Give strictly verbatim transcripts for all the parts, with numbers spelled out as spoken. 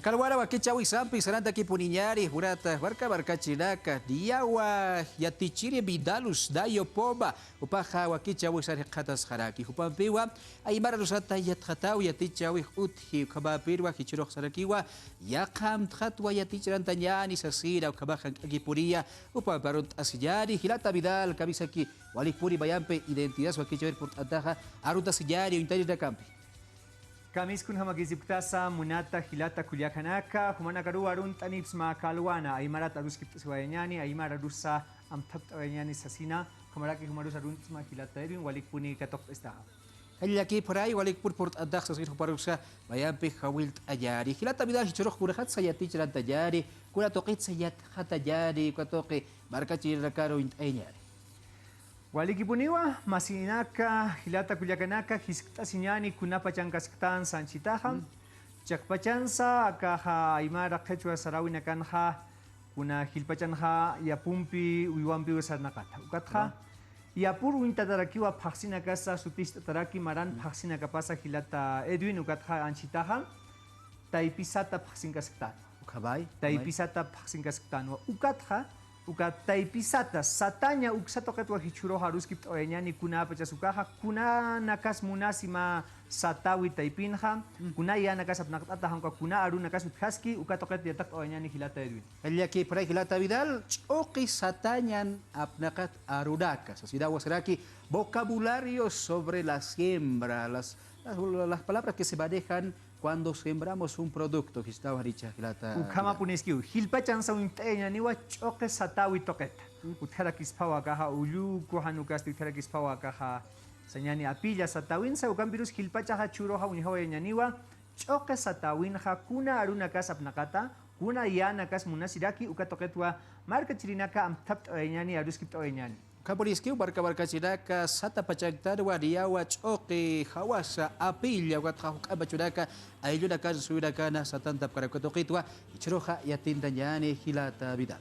Kalwara wakichäwisampi sarantakipuniñäni, jurata, marka markachirinaka, niyawa yatichiri Vidalus Dayo Poma, jupaxa wakichäwisan jikxatasxaraki, jupampiwa aymara arusata yatxatäwi yatichäwix utji, ukhamapirwa jichhürux sarakiwa, yaqha amtxatwa yatichrantañäni sasina, ukhamax jank'akipuniya, jupampi arunt'asiñäni, jilata Vidal, kamisaki, walikpuni mayampi identidad wakichäwir purt'antaxa, arunt'asiñäni, uñtanirakampi. Kamis kunjamakisipktasa, munata jilata kullakanaka, jumanakaruw arunt'anipsma kalwana, aymarat aruskipt'asiwayañäni, aymar arusa amthapt'awayañäni sasina, ukhamaraki jumarus arunt'sma jilata Edwin, walikpuni katuqt'istaxa. Jallakipxaray, walikpun purt'antax sasin juparusa, mayampi jawillt'añäni. Jilata Vidal, jichhürux kunxatsa yatichrantañäni, kuna tuqitsa yatxatañäni, uka tuqi markachirinakaru uñt'ayañäni. Walikipuniwa, masinaka, jilata kullakanaka, jiskt'asiñäni kuna pachankasktän sanchitaxa. Mm. Chiqpachansa, akaxa aymara qhichwa saräwinakanxa, kuna jilpachanxa yapumpi uywampiw sarnaqata. Ukatxa, ah, yapur uñtatarakiwa phaxsinakasa suticht'ataraki maran, mm, phaxsinakapasa jilata Edwin, ukatxa anchitaxa, taypisata phaxsinkasktan. Ukhamay, ukhamay. Taypisata phaxsinkasktanwa. Ukatxa, uka taypisata, sataña uksa tuqitwa jichhürux aruskipt'awayañäni kunapachas ukaxa, kunanakas munasi mä satäwi taypinxa, mm, kuna yänakas apnaqt'ata, jan uka kuna arunakas utjaski, uka tuqit yatiqt'awayañäni jilata Edwin. Jallakipxaray jilata Vidal, ch'uqi satañan apnaqat arunaka, sasinawa saraki, vocabulario sobre la siembra, las, las, las palabras que se manejan cuando sembramos un producto, jichhaw janicha jilata. Ukhamapuniskiw, jilpachansa uñt'ayañäniwa ch'uqi satäwi tuqita. Mm. Utjarakispawa akaxa ulluku, jan ukasti utjarakispawa akaxa sañäni apilla satäwinsa, ukampirus jilpachaxa jichhüruxa uñjawayañäniwa ch'uqi satäwinxa kuna arunakas apnaqata, kuna yänakas munasiraki, uka tuqitwa markachirinaka amthapt'awayañäni, aruskipt'awayañäni. Ukhamapuniskiw, marka markachirinaka, sata pachanktanwa niyawa ch'uqi jawasa apilla, ukatxa juk'amp achunaka, ayllunakan, suyunakan, satantapkarak uka tuqitwa, jichhüruxa yatintañäni jilata Vidal.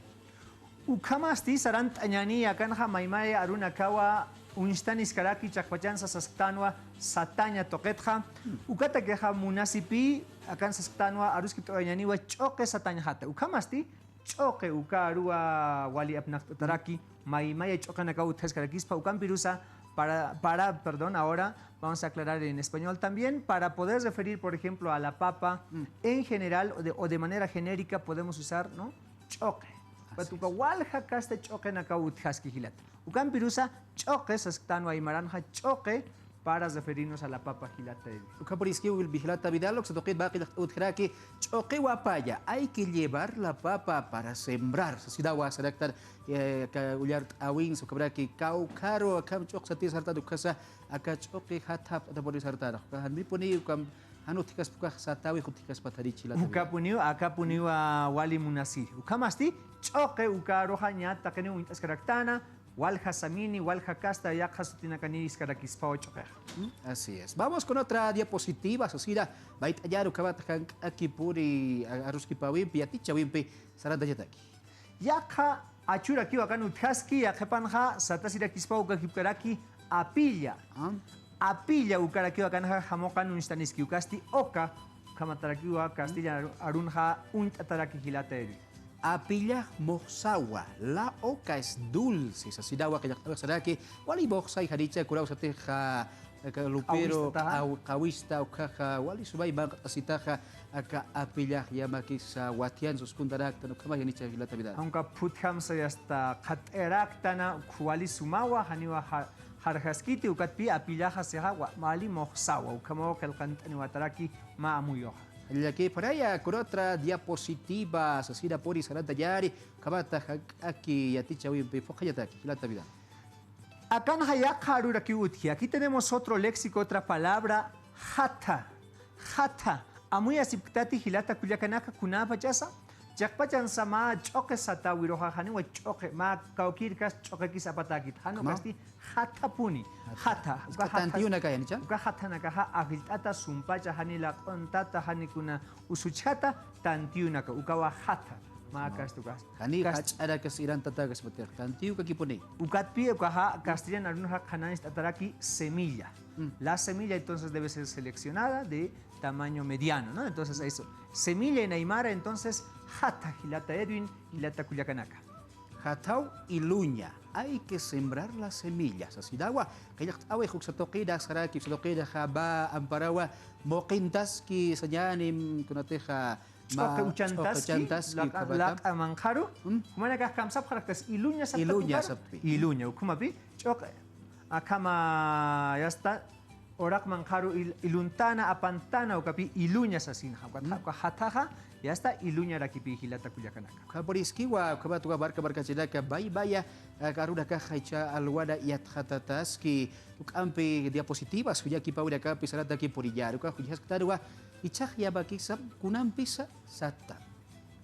Ukhamasti sarantañäni akanxa maymay arunakawa uñstaniskaraki chiqpachansa sasktanwa sataña tuqitxa, hmm, ukatakixa munasipï akan sasktanwa aruskipt'awayañäniwa ch'uqi satañxata. Ukhamasti, ch'uqi uka aruwa wali apnaqt'ataraki, maymaya ch'uqinakaw utjaskarakispa, ukampirusa para, para, perdón, ahora vamos a aclarar en español también, para poder referir, por ejemplo, a la papa, mm, en general o de, o de manera genérica podemos usar, ¿no? Ch'uqi. Así es. Uka walja kasta ch'uqinakaw utjaski jilata. Ukampirusa ch'uqi sasktanwa aymaranxa ch'uqi, para referirnos a la papa jilata Edwin. Ukhamapuniskiw jilata Vidal, uksa tuqit mä qillqt'awaytjaraki, ch'uqiwa apaya, hay que llevar la papa para sembrar. Sasinawa saraktan, eh, aka ullart'awinsa, ukhamaraki kawkharu, akham ch'uqi satir sartan ukasa, aka ch'uqi jatha apt'atapunir sartan. Uka janipuni, ukham jan utjkaspa ukax satäwix utjkaspat janicha jilata Vidal. Ukapuniw, akapuniwa wali munasiri. Ukhamasti, ch'uqi uka aruxa ñä taqiniw uñt'askaraktäna, walja samini, walja kasta, yaqha sutinakaniy jiskarakispay ch'uqixa. Mm, así es. Vamos con otra diapositiva, sasina, mayt'añäni ukhamat jank'akipuni, a-, aruskipäwimpi, yatichäwimpi, sarantañataki. Yaqha achurakiw akan utjaski, yaqhipanxa satasirakispay ukakipkaraki apilla. Ah. Apilla ukarakiw akanxa jamuqan uñstaniski, ukasti oca, ukhamatarakiwa kastilla aru-, arunxa uñt'ataraki jilata Edwin. Apillax muxsawa, la oca es dulce, sasinawa qillqt'awix saraki, wali muxsay janicha, kunaw satixa, aka lupiro, q'awista, q'aw-, q'awista, ukhaxa, wali sumay manq'asitaxa, aka apillax yamakisa, wathiyan suskuntaraktan, ukhamay janicha jilata Vidal. Jan uka phutjamsa yasta qhat'iraktana, ukh wali sumawa, janiwa ja-, jarjaskiti, ukatpï apillaxa sixa, wa-, wali muxsawa, ukhamaw qillqant'aniwataraki, mä amuyuxa. Jallakipxaraya, con otra diapositiva, sasina puri sarantañäni, ukhamata jank'aki yatichäwimpi phuqhañataki, jilata Vidal. Akanxa yaqha arurakiw utji. Aquí tenemos otro léxico, otra palabra, jatha. Jatha. Amuyasipktati jilata kullakanaka kunapachasa. Chiqpachansa mä ch'uqi satäwiruxa janiwa ch'uqi, mä kawkïr kasta ch'uqikis apatäkit. Jan ukasti jathapuni. Jatha. Jatha. Uka jatha. Tantiyunaka janicha. Uka jathanakaxa ajllt'ata, sumpacha, jani laq'untata, jani kuna usuchjata, tantiyunaka. Ukawa jatha. Mä kasta ukax. Jani jach'arakas irantatakas, matiq, kantiw kakipuni. Ukatpï ukaxa castellan arunxa qhanañcht'ataraki semilla. Mm. La semilla entonces debe ser seleccionada de tamaño mediano, ¿no? Entonces eso, semilla en aymara, entonces jatha, jilata Edwin, jilata kullakanaka. Jathaw iluña, hay que sembrar la semilla, sasidawa. Qillqt'awix uksa tuqina saraki, uksa tuqinaxa mä amparawa muqintaski sañäni, kunatixa mä ch'uqi uchantaski, ch'uqi uchantaski, laq'a, ukhamata laq'a manqharu. Mm. Jumanakax kamsapxaraktas iluña saptaki. Iluña ukharu saptpi. Iluña, ukhamapï ch'uqi, akhama, ya está, uraq manqharu il-, iluntana, apantana, ukapï iluña sasinxa. Ukat, mm, uka jathaxa, ya está, iluñarakipï jilata kullakanaka. Ukhampuriskiwa, ukhamatwa marka markachirinaka, may maya, eh, arunakaxa jichha alwana yatxatataski, juk'ampi diapositivas, juñakipäwinakampi saratakiw puriñäni, ukax juñjasktanwa, jichhax yämakisam kunampisa sata.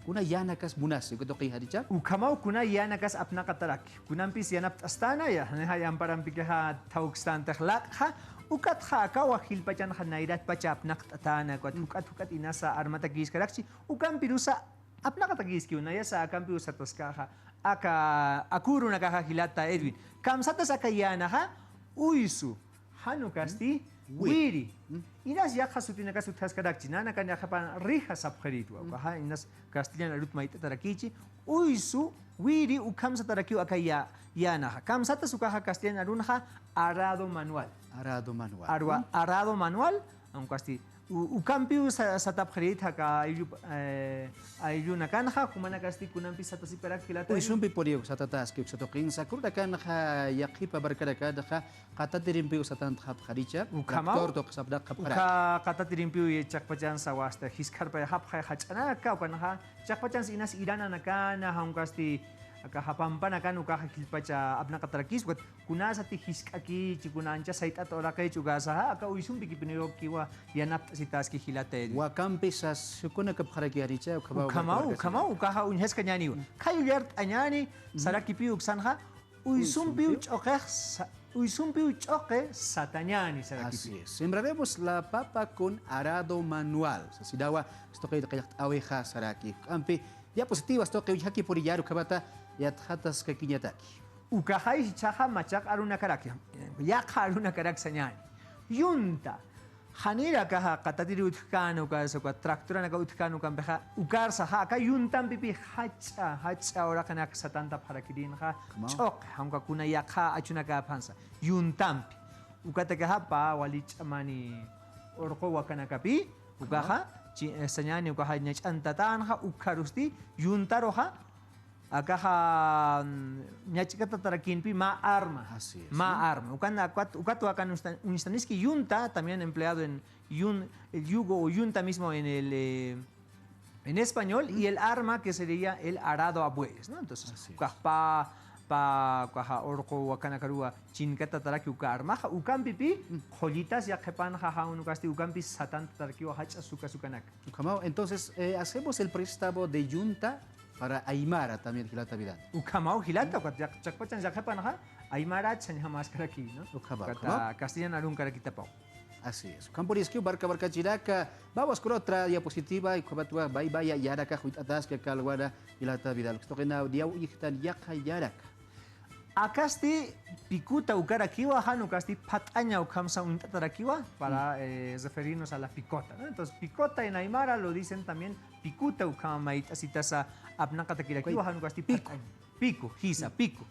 Kuna yänakas munasi, uka tuqi janicha. Ukhamaw kuna yänakas apnaqataraki. Kunampis yanapt'astana, ya, janixa amparampikixa thawkstantix laq'a, ukatxa akawa jilpachanxa nayratpacha apnaqt'atäna, ukat, mm, juk'at, juk'at inasa armatakïskarakchi, ukampirusa apnaqatakïskiw, nayasa akampiw sataskaxa, aka, akürunakaxa jilata Edwin. Kamsatas aka yänaxa, uysu, jan ukasti, mm, wiri. Wiri. Mm. Inas yaqha sutinakas utjaskarakchi, nanakan yaqhipan rija sapxirïtwa. Mm. Ukaxa, inas castellan arut mayt'atarakïchi, uysu, wiri, ukham satarakiw aka yä-, yänaxa. Kamsatas ukaxa castellan arunxa arado manual. Arado manual. Arwa-, mm, arado manual, ankasti, u-, ukampiw sa-, satapxirït aka ayllu-, eh, ayllunakanxa, jumanakasti kunampis satasiparak jilata. Uysumpi puriw satataski, uksa tuqinsa, akürunakanxa yaqhipa markanakanxa, qatatirimpiw satantxapxaricha, ukhamaw, tractor tuqisapnaqxapxaraki. Ukha qatatirimpiw chiqpachansa wasta jiskharpayxapxay jach'anaka, ukanxa chiqpachansa inas irananakana, jan ukasti, akaxa pampanakan ukaxa jilpacha apnaqatarakis, ukat kunasati jisk'akichi, kuna ancha sayt'at uraqichi ukasaxa, aka uysumpikipiniw ukiwa yanapt'asitaski jilata Edwin. Wakampi sas, sukunakapxaraki janicha, ukhamaw, ukhamaw, ukhamaw, ukaxa uñjaskañäniwa. Mm. Khayullart'añäni, mm, sarakipiw uksanxa, uysumpiw, uysumpiw ch'uqix sa-, uysumpiw ch'uqi satañäni sarakipi. Así es. Sembraremos la papa con arado manual. Sasinawa, uksa tuqi qillqt'awixa saraki. Juk'ampi diapositivas tuqi uñjaki puriñäni, ukhamata yatxataskakiñataki. Ukaxay jichhaxa machaq arunakaraki. Yaqha arunakarak sañäni. Yunta. Janir akaxa qatatiri utjkän ukasa, uka tractoranaka utjkän ukampixa, ukarsaxa aka yuntampipï jach'a, jach'a uraqinak satantapxarakirïnxa, ukhamaw, ch'uqi, jan uka kuna yaqha achunakäpxansa, yuntampi. Ukatakixa pä wali ch'amani urqu wakanakapï, ukaxa, ukhamaw, chi-, eh, sañäni ukaxa ñach'antatänxa, ukxarusti, yuntaruxa, akaxa, mm, ñach'katatarakïnpï mä arma. Así es, ¿no? Mä arma. Ukan, ukat, ukat wakan uñsta-, uñstaniski yunta, también empleado en yun-, el yugo o yunta mismo en el, eh, en español, mm, y el arma que sería el arado a bueyes, ¿no? Entonces, así es, ukax pä, pä, ukaxa urqu wakanakaruwa chinkatataraki uka armaxa, ukampipï, mm, qullitas yaqhipanxa jan ukasti ukampis satantatarakiwa jach'a suka sukanak. Ukhamaw, entonces, eh, hacemos el préstamo de yunta para aymara también, jilata Vidal. Ukhamaw, jilata, ukat yaq-, chiqpachan yaqhipanxa aymarach sañjamaskaraki, ¿no? Ukhamaw, ukat, ukhamaw, castellan arunkarakitapaw. Así es. Ukhampuriskiw marka markachirinaka, vamos con otra diapositiva, ukhamatwa may maya yänakax uñt'ataski aka alwana, jilata Vidal. Uksa tuqina niyaw uñjtan yaqha yänaka. Akasti pikuta ukarakiwa, jan ukasti phat'aña ukhamsa uñt'atarakiwa, para, mm, eh, referirnos a la picota, ¿no? Entonces, picota en aymara lo dicen también pikuta, ukhama mayt'asitasa apnaqatakirakiwa, jan ukasti pico, phat'aña. Pico, jisa, mm, pico.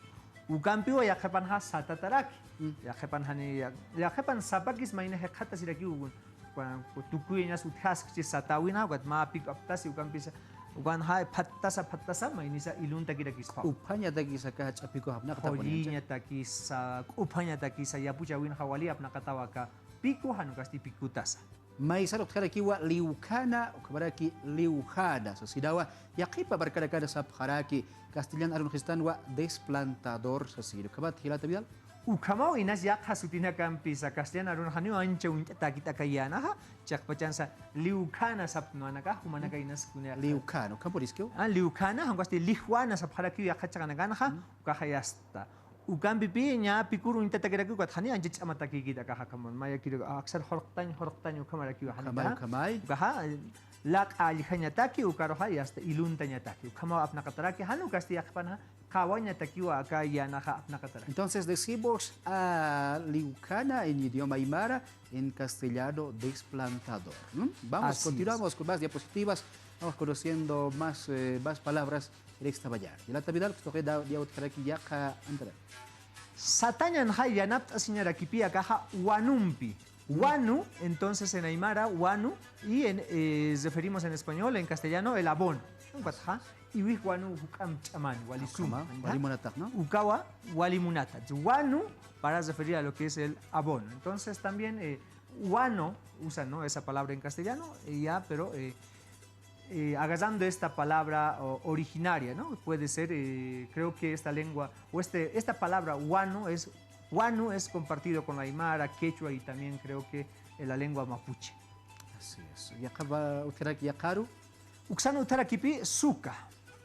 Ukampiwa yaqhipanxa satataraki. Mm. Yaqhipan jani, ya-, yaqhipan sapakis mayni jikxatasirakiw, ukan, tukuyañas utjaskchi satäwinxa, ukat mä pico aptasi ukampisa, ukanxa phattasa, phattasa, maynisa iluntakirakisphaw. Q'uphañatakisa aka jach'a pico apnaqatäwinxa. Qulliñatakisa, q'uphañatakisa, yapuchäwinxa wali apnaqatäwa aka pico, jan ukasti picotasa. Maysar utjarakiwa liwkhana, ukhamaraki liwjana, sasinawa, yaqhipa markanakan sapxaraki, castellan arunxistanwa desplantador, sasina. Ukhamat, jilata Vidal. Ukhamaw, inas yaqha sutinakampisa castellan arunxaniw ancha uñt'atäkit aka yänaxa, chiqpachansa liwkhana saptwa nakax, jumanaka inas kuna yaqha. Liwkhana, ukhampuriskiw. Ah, liwkhana, jan ukasti liwjana sapxarakiw yaqha chiqanakanxa, mm, ukaxa ya está. Ukampipï ña pikür uñt'atakirakiw, ukat jani ancha ch'amatakïkit akaxa, ukhama mayakir aksar jurqtañ, jurqtañ ukhamarakiw, jani. Ukhamay, ukamay. Ukaxa, eh, laq'a alljañataki, ukaruxa y hasta iluntañataki. Ukhamaw apnaqataraki, jan ukasti yaqhipanxa, qhawañatakiwa aka yänaxa apnaqataraki. Entonces decimos, ah, liwkhana en idioma aymara, en castellano, desplantador. ¿Mm? Vamos, así es. Continuamos con más diapositivas, vamos conociendo más, eh, más palabras en esta mañana. Jilata Vidal, pues, toque da, dia utjaraki yaqha antara. Satañanxa yanapt'asiñarakipi akaxa wanumpi. Wanu, entonces en aymara, wanu, y en, eh, referimos en español, en castellano, el abono. Ukatxa, iwij wanu juk'amp ch'amani, wali suma. Ajá, wali munataq, ¿no? Ukawa, wali munata. Wanu, para referir a lo que es el abono. Entonces también, eh, wano, usan, ¿no? Esa palabra en castellano, eh, ya, pero, eh, eh, agarrando esta palabra o-, originaria, ¿no? Puede ser, eh, creo que esta lengua, o este, esta palabra wano es, wanu es compartido con la aymara, quechua y también creo que en la lengua mapuche. Así es. Yaqha utjaraki yaqharu. Uksan utjarakipi suka.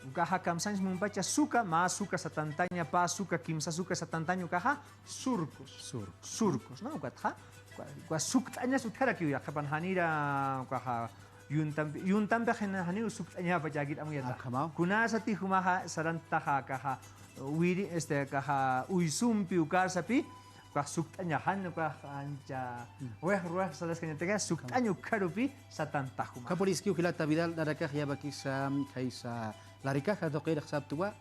Ukaxa kamsañs munpacha suka, mä suka satantaña, pä suka, kimsa suka satantaña, ukaxa surcos. Surcos. Surcos, ¿no? Ukatxa. Uka, uka sukt'añas utjarakiw yaqhipan janira, ukaxa, yuntampi, yuntampi janiw sukt'añapacha akit amuyata. Akhamaw. Kunasati jumaxa sarantaxa akaxa, wiri, este, akaxa, uysumpi, ukarsapi, ukax sukt'añaxan, ukax ancha, mm, ruex, ruex, saras kañataka, sukt'añ ukharupi, satantax juma. Ukhapuriskiw jilata Vidal, nanakax yämakisa, khaysa, larikaxa tuqirix saptwa,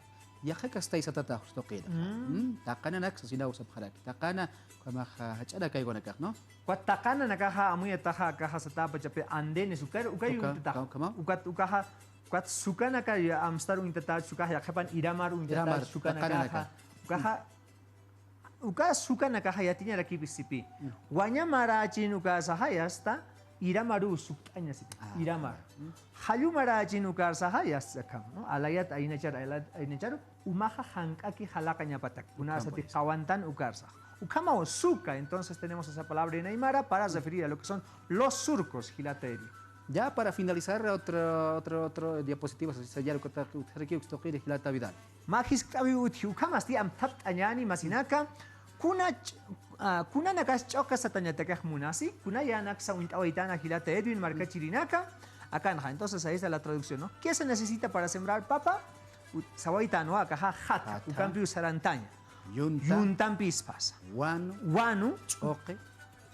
yaqha kastay satantax tuqirix. Mm. Mm, taqananak sasinaw sapxaraki. Taqana, ukhamaxa, jach'ana kaykunakax, ¿no? Ukat taqananakaxa amuyataxa akaxa satäpachapi andenes ukar, ukay uñtatax. Uka, uka, uka. Ukat, ukaxa, ukat sukanaka ya amstar uñtatax, ukax yaqhipan iramar uñtatax, iramar, sukanakaxa. Taqananaka. Ukaxa, uka sukanakaxa yatiñarakipis sipï. Mm. Waña marachin ukarsaxa ya está, iramaruw sukt'aña sipï. Ah, iramar. Mm. Jallu marachin ukarsaxa ya está, ¿no? Alayat aynachar, alayat aynacharu, umaxa jank'aki jalaqañapatak. Kunasati qhawantan ukarsax. Ukhamaw suka, entonces tenemos esa palabra en aymara para referir a lo que son los surcos, jilata Edwin. Ya para finalizar, otra, otra, otra diapositiva, señor, utjarakiw tuqiri jilata Vidal. Mä jiskt'awi utji, ukhamasti amthapt'añäni masinaka, kuna ch-, ah, kunanakas ch'uqi satañatakax munasi, kuna yänaksa uñt'awaytana jilata Edwin markachirinaka, akanxa. Entonces ahí está la traducción, ¿no? ¿Qué se necesita para sembrar papa? U-, sawaytanwa akaxa jata, jata, ukampiw sarantaña. Yunta. Yuntampispasa. Wanu. Wanu. Ch'uqi.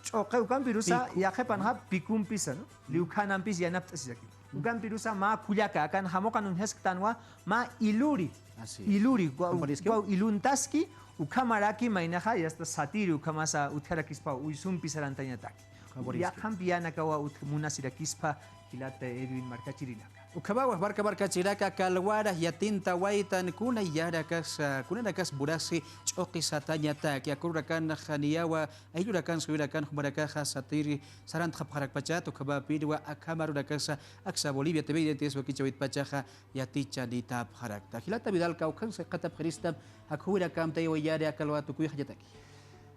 Ch'uqi ukampirusa, piku, yaqhipanxa pikumpisa, ¿no? Liwkhanampis yanapt'asisaki. Ukampirusa mä kullaka, akan jamuqan uñjasktanwa, mä iluri. Así es. Iluri, ukaw, ukaw iluntaski, ukhamaraki maynaxa, ya está satiri, ukhamasa utjarakispa, uysumpi sarantañataki. Ukhapuriski. Yaqhampi yänakawa utj-, munasirakispa, jilata Edwin markachirinaka. Ukhamawa marka markachirinaka, aka alwanax yatintawaytan kuna yänakasa, kunanakas munasi ch'uqi satañataki, aka ururakanxa niyawa, ayllurakan, suyurakan, jumanakaxa satiri, sarantxapxarakpachat, ukhamapinwa akham arunakasa, aksa Bolivia T V Identidades wakichäwitpachaxa, yatichanitapxarakta. Jilata Vidal, kawkhan siqatapxirista, akhuwirakamp tayawayani aka alwa tukuyxañataki.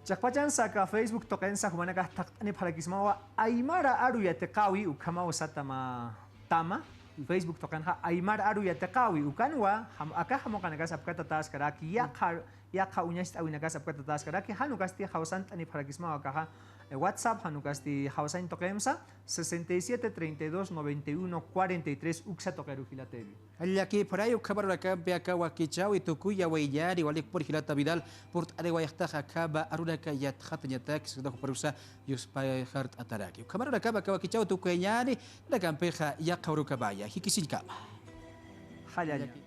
Chiqpachansa aka Facebook tuqinsa jumanakax thaqt'anipxarakismawa, aymara aru yatiqäwi, ukhamaw sata mä tama, Facebook tuqinxa aymara aru yatiqäwi, ukanwa, jam-, aka jamuqanakas apkatatäskaraki, yaqha, yaqha uñacht'äwinakas apkatatäskaraki, jan ukasti jawsant'anipxarakismawa akaxa, eh, WhatsApp, jan ukasti jawsañ tuqimsa, sesenta y siete, treinta y dos, noventa y uno, cuarenta y tres, uksa tuqiru jilata Edwin. Jallakipxaray, ukham arunakampi aka wakichäwi tukuyawayñani, walik pur jilata Vidal, purt'aniwayxtax akham arunaka yatxatañatak, sina juparusa yuspayxart'ataraki. Ukham arunakampi aka wakichäwi tukuyañani, nakampixa yaqha urukamaya, jikisiñkama. Jallaña.